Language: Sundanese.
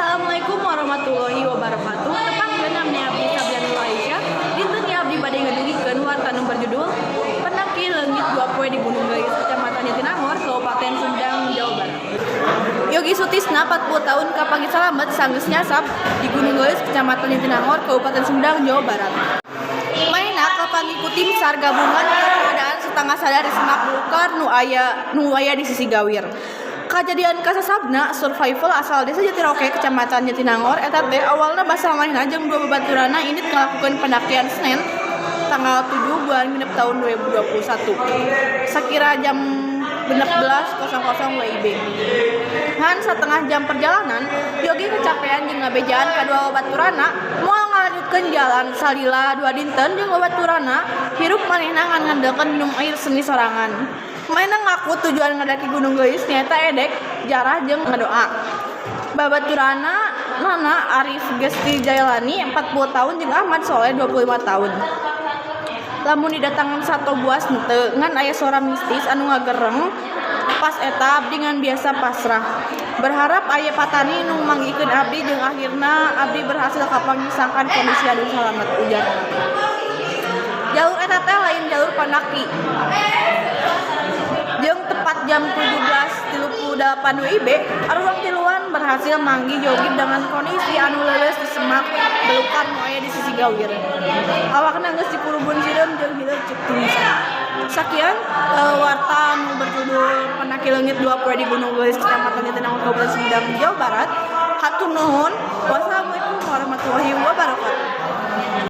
Assalamualaikum warahmatullahi wabarakatuh. Tepangkeun, nami abdi Sabianul Aisyah. Dinten ieu abdi bade ngadugikeun warta nu berjudul Pendaki Leungit 2 Poe di Gunung Geulis, Kecamatan Jatinangor, Kabupaten Sumedang, Jawa Barat. Yogi Sutisna, 40 tahun, kapanggih salamet sanggeus nyasab di Gunung Geulis, Kecamatan Jatinangor, Kabupaten Sumedang, Jawa Barat. Manehna kapanggih ku tim SAR gabungan keadaan setengah sadar di semak belukar nu aya di sisi gawir. Kajadian kasasabna survival asal Desa Jatiroke, Kecamatan Jatinangor, eta teh awalna basa manehna jeung dua babaturanna indit ngalakukeun pendakian Senin tanggal 7 bulan genep tahun 2021 sakira jam 16.00 WIB. Ngan setengah jam perjalanan, Yogi kecapean jeung ngabejaan ka dua babaturanna moal ngalanjutkeun jalan. Salila 2 dinten jeung babaturanna, hirup manehna ngan ngandelkeun minum air seni sorangan. Manehna ngaku tujuan ngadaki Gunung Geulis nyaeta edek jarah jeung ngadoa. Babaturanna nana Arif Gesti Jailani, 40 tahun, jeung Ahmad Soleh, 25 tahun. "Lamun didatangan sato buas henteu, ngan aya sora mistis anu ngagereng pas eta abdi ngan biasa pasrah. Berharap aya patani nu manggihkeun abdi jeung akhirna abdi berhasil kapanggih sangkan kondisi anu salamet," ujarna. Jalur eta teh lain jalur pandaki. Jeung tepat jam 17.38 WIB, aruang tiluan berhasil manggih Yogi dengan kondisi anu leuleus di semak belukar nu aya di sisi gawir. Awakna geus dikurubun sireum jeung hileud, cek tim SAR. Sakian warta nu berjudul Pendaki Leungit 2 Poe di Gunung Geulis, Kecamatan Jatinangor, Kabupaten Sumedang, Jawa Barat. Hatur nuhun. Wassalamualaikum warahmatullahi wabarakatuh.